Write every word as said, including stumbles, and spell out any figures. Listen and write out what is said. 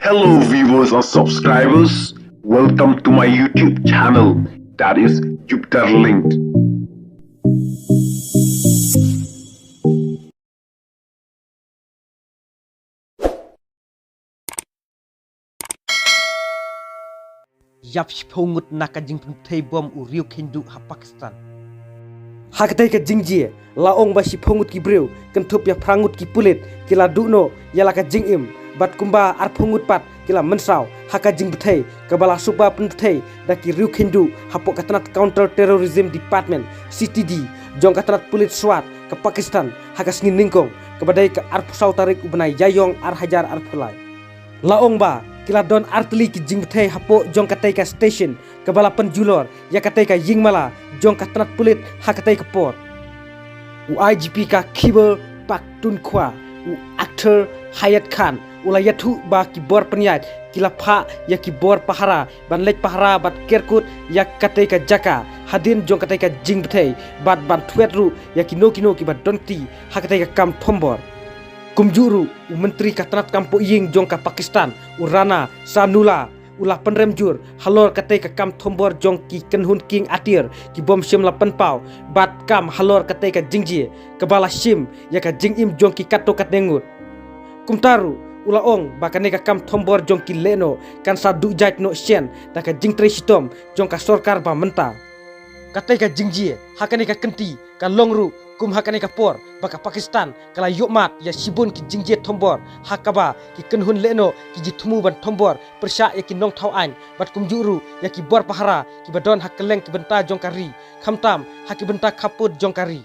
Hello viewers and subscribers, welcome to my YouTube channel, that is Jupiter Linked. Ïap shiphew ngut na ka jingpynthei bom u riewkheiñ duh ha Pakistan. Ha katei ka jingjia la ong ba shiphew ngut ki briew kynthup ïa phra ngut ki pulit ki la duh noh ïa la ka jingim, bad kumba arphew ngut pat ki la mynsaw ha ka jingbthei kaba la suba pynbthei da ki riewkheiñ duh hapoh ka tnat Counter Terrorism Department, C T D, jong ka tnat pulit SWAT ka Pakistan ha ka sngi nyngkong kaba dei ka arphew saw tarik u bnai Ïaïong ar hajar arphew lai. La ong ba ki la don artylli ki jingbthei hapoh jong katei ka station kaba la pynjulor ïa katei ka ïingmala jong ka tnat pulit ha katei ka por. U I G P ka Khyber Pakhtunkhwa, u Akhtar Hayat Khan, u la ïathuh ba ki bor pynïaid ki la phah ïa ki bor pahara ban leit pahara bad kerkut ïa katei ka jaka hadien jong katei ka jingbthei, bad ban thwet ruh ïa kino kino kiba don kti ha katei ka kam thombor. Kumjuh ruh, u Myntri ka tnat kam pohïing jong ka Pakistan, u Rana Sanullah, u la pynrem jur halor katei ka kam thombor jong ki kynhun kieng atiar ki bym shym la pynpaw, bad kam halor katei ka jingjia kaba la shim ïa ka jingim jong ki katto katne ngut. Kumta ruh, u la ong ba kane ka kam thombor jong ki lehnoh kan sa duh jait noh shen da ka jingtrei shitom jong ka sorkar ba mynta. Katei ka jingjia ha kane ka kynti ka long ruh kum ha kane ka por ba ka Pakistan ka la ïohmad ïa shibun ki jingjia thombor ha kaba ki kynhun lehnoh ki ju thmu ban thombor pyrshah ïa ki nongthaw aiñ bad kumjuh ruh ïa ki bor pahara kiba don ha kylleng ki bynta jong ka ri, khamtam ha ki bynta khappud jong ka ri.